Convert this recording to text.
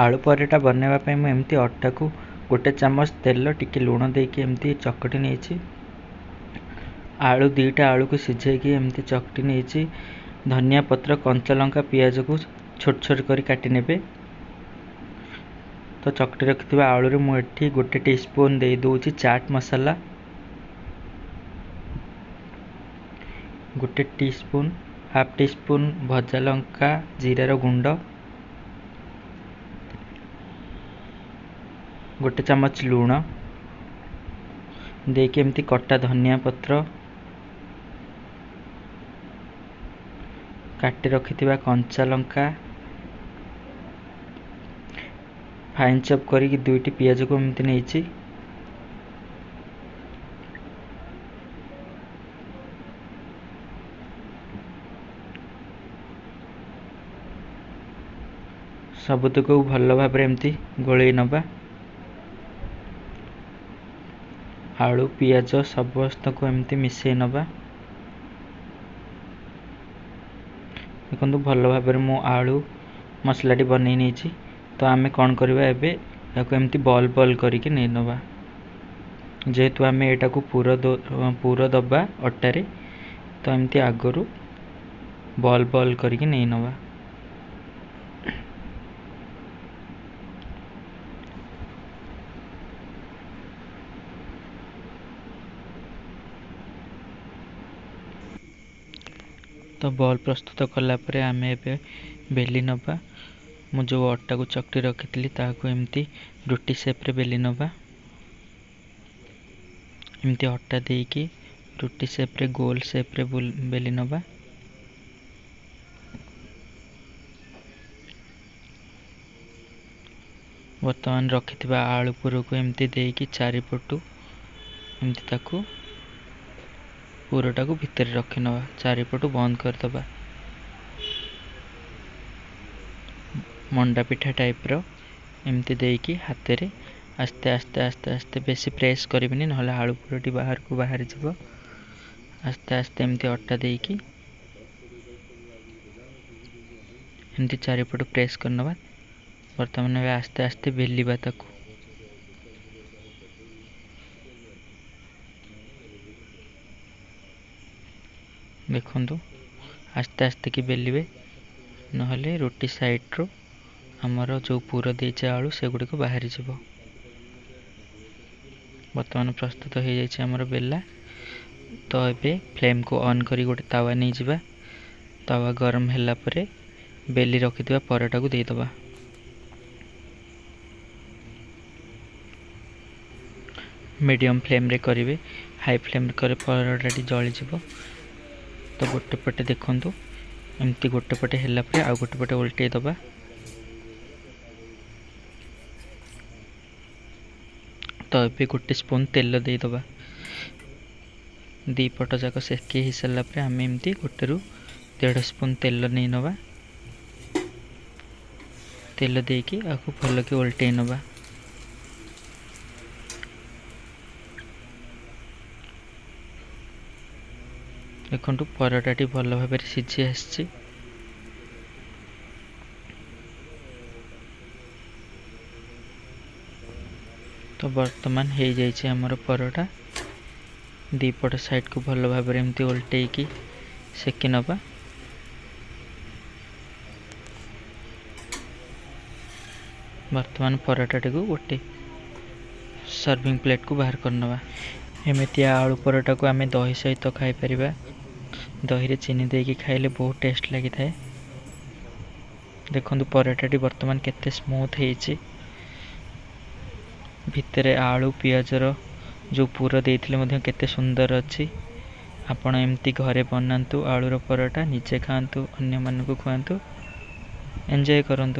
ଆଳୁ ପରଟା ବନେଇବା ପାଇଁ ମୁଁ ଏମିତି ଅଟାକୁ 1 ଚାମଚ ତେଲ ଟିକେ ଲୁଣ ଦେଇକି ଏମିତି ଚକଟି ନେଇଛି। ଆଳୁ 2ଟା ଆଳୁକୁ ସିଝେଇକି ଏମିତି ଚକଟି ନେଇଛି। ଧନିଆ ପତ୍ର, କଞ୍ଚା ଲଙ୍କା, ପିଆଜକୁ ଛୋଟ ଛୋଟ କରି କାଟି ନେବେ। ତ ଚକଟି ରଖିଥିବା ଆଳୁରେ ମୁଁ ଏଠି 1 ଟିସ୍ପୁନ୍ ଦେଇଦେଉଛି ଚାଟ୍ ମସଲା, 1 ଟିସ୍ପୁନ୍, ହାଫ୍ ଟିସ୍ପୁନ୍ ଭଜା ଲଙ୍କା ଜିରାର ଗୁଣ୍ଡ, 1 ଚାମଚ ଲୁଣ ଦେଇକି ଏମିତି କଟା ଧନିଆ ପତ୍ର, କାଟି ରଖିଥିବା କଞ୍ଚା ଲଙ୍କା, ଫାଇନ୍ ଚପ୍ କରିକି 2ଟି ପିଆଜକୁ ଏମିତି ନେଇଛି। ସବୁତକ ଭଲ ଭାବରେ ଏମିତି ଗୋଳେଇ ନେବା। ଆଳୁ ପିଆଜ ସମସ୍ତଙ୍କୁ ଏମିତି ମିଶାଇ ନେବା। ଦେଖନ୍ତୁ ଭଲ ଭାବରେ ମୁଁ ଆଳୁ ମସଲାଟି ବନେଇ ନେଇଛି। ତ ଆମେ କ'ଣ କରିବା ଏବେ, ଏହାକୁ ଏମିତି ବଲ୍ ବଲ୍ କରିକି ନେଇନେବା। ଯେହେତୁ ଆମେ ଏଇଟାକୁ ପୁର ଦେବା ଅଟାରେ, ତ ଏମିତି ଆଗରୁ ବଲ୍ ବଲ୍ କରିକି ନେଇନେବା। ତ ବଲ୍ ପ୍ରସ୍ତୁତ କଲା ପରେ ଆମେ ଏବେ ବେଲି ନେବା। ମୁଁ ଯେଉଁ ଅଟାକୁ ଚକଟି ରଖିଥିଲି ତାହାକୁ ଏମିତି ରୁଟି ସେପ୍ରେ ବେଲି ନେବା। ଏମିତି ଅଟା ଦେଇକି ରୁଟି ସେପ୍ରେ ଗୋଲ ସେପ୍ରେ ବେଲି ନେବା। ବର୍ତ୍ତମାନ ରଖିଥିବା ଆଳୁ ପୁରକୁ ଏମିତି ଦେଇକି ଚାରିପଟୁ ଏମିତି ତାକୁ ପୁରଟାକୁ ଭିତରେ ରଖିନେବା, ଚାରିପଟୁ ବନ୍ଦ କରିଦେବା। ମଣ୍ଡା ପିଠା ଟାଇପ୍ର ଏମିତି ଦେଇକି ହାତରେ ଆସ୍ତେ ଆସ୍ତେ ଆସ୍ତେ ଆସ୍ତେ, ବେଶୀ ପ୍ରେସ୍ କରିବେନି, ନହେଲେ ଆଳୁ ପୁରଟି ବାହାରକୁ ବାହାରିଯିବ। ଆସ୍ତେ ଆସ୍ତେ ଏମିତି ଅଟା ଦେଇକି ଏମିତି ଚାରିପଟୁ ପ୍ରେସ୍ କରିନେବା। ବର୍ତ୍ତମାନ ଏବେ ଆସ୍ତେ ଆସ୍ତେ ବେଲିବା ତାକୁ। ଦେଖନ୍ତୁ ଆସ୍ତେ ଆସ୍ତେ କି ବେଲିବେ, ନହେଲେ ରୁଟି ସାଇଡ଼୍ରୁ ଆମର ଯେଉଁ ପୁର ଦେଇଛେ ଆଳୁ ସେଗୁଡ଼ିକ ବାହାରିଯିବ। ବର୍ତ୍ତମାନ ପ୍ରସ୍ତୁତ ହେଇଯାଇଛି ଆମର ବେଲା। ତ ଏବେ ଫ୍ଲେମ୍କୁ ଅନ୍ କରି ଗୋଟେ ତାୱା ନେଇଯିବା। ତାୱା ଗରମ ହେଲା ପରେ ବେଲି ରଖିଥିବା ପରଟାକୁ ଦେଇଦେବା। ମିଡ଼ିୟମ୍ ଫ୍ଲେମ୍ରେ କରିବେ, ହାଇ ଫ୍ଲେମ୍ରେ କଲେ ପରଟାଟି ଜଳିଯିବ। ତ ଗୋଟେ ପଟେ ଦେଖନ୍ତୁ ଏମିତି ଗୋଟେ ପଟେ ହେଲା ପରେ ଆଉ ଗୋଟେ ପଟେ ଓଲଟେଇ ଦେବା। ତ ଏବେ 1 ସ୍ପୁନ୍ ତେଲ ଦେଇଦେବା। 2 ପଟ ଯାକ ସେକି ହେଇସାରିଲା ପରେ ଆମେ ଏମିତି 1ରୁ 1.5 ସ୍ପୁନ୍ ତେଲ ନେଇ ନେବା। ତେଲ ଦେଇକି ଆକୁ ଭଲକି ଓଲଟେଇ ନେବା। ଦେଖନ୍ତୁ ପରଟାଟି ଭଲ ଭାବରେ ସିଝି ଆସିଛି। ତ ବର୍ତ୍ତମାନ ହେଇଯାଇଛି ଆମର ପରଟା। 2 ପଟ ସାଇଡ଼କୁ ଭଲ ଭାବରେ ଏମିତି ଓଲଟେଇକି ସେକି ନେବା। ବର୍ତ୍ତମାନ ପରଟାଟିକୁ ଗୋଟେ ସର୍ଭିଂ ପ୍ଲେଟ୍କୁ ବାହାର କରିନେବା। ଏମିତିଆ ଆଳୁ ପରଟାକୁ ଆମେ ଦହି ସହିତ ଖାଇପାରିବା। ଦହିରେ ଚିନି ଦେଇକି ଖାଇଲେ ବହୁତ ଟେଷ୍ଟ ଲାଗିଥାଏ। ଦେଖନ୍ତୁ ପରଟାଟି ବର୍ତ୍ତମାନ କେତେ ସ୍ମୁଥ୍ ହେଇଛି। ଭିତରେ ଆଳୁ ପିଆଜର ଯେଉଁ ପୁର ଦେଇଥିଲେ ମଧ୍ୟ କେତେ ସୁନ୍ଦର ଅଛି। ଆପଣ ଏମିତି ଘରେ ବନାନ୍ତୁ ଆଳୁର ପରଟା, ନିଜେ ଖାଆନ୍ତୁ, ଅନ୍ୟମାନଙ୍କୁ ଖୁଆନ୍ତୁ, ଏନ୍ଜୟ କରନ୍ତୁ।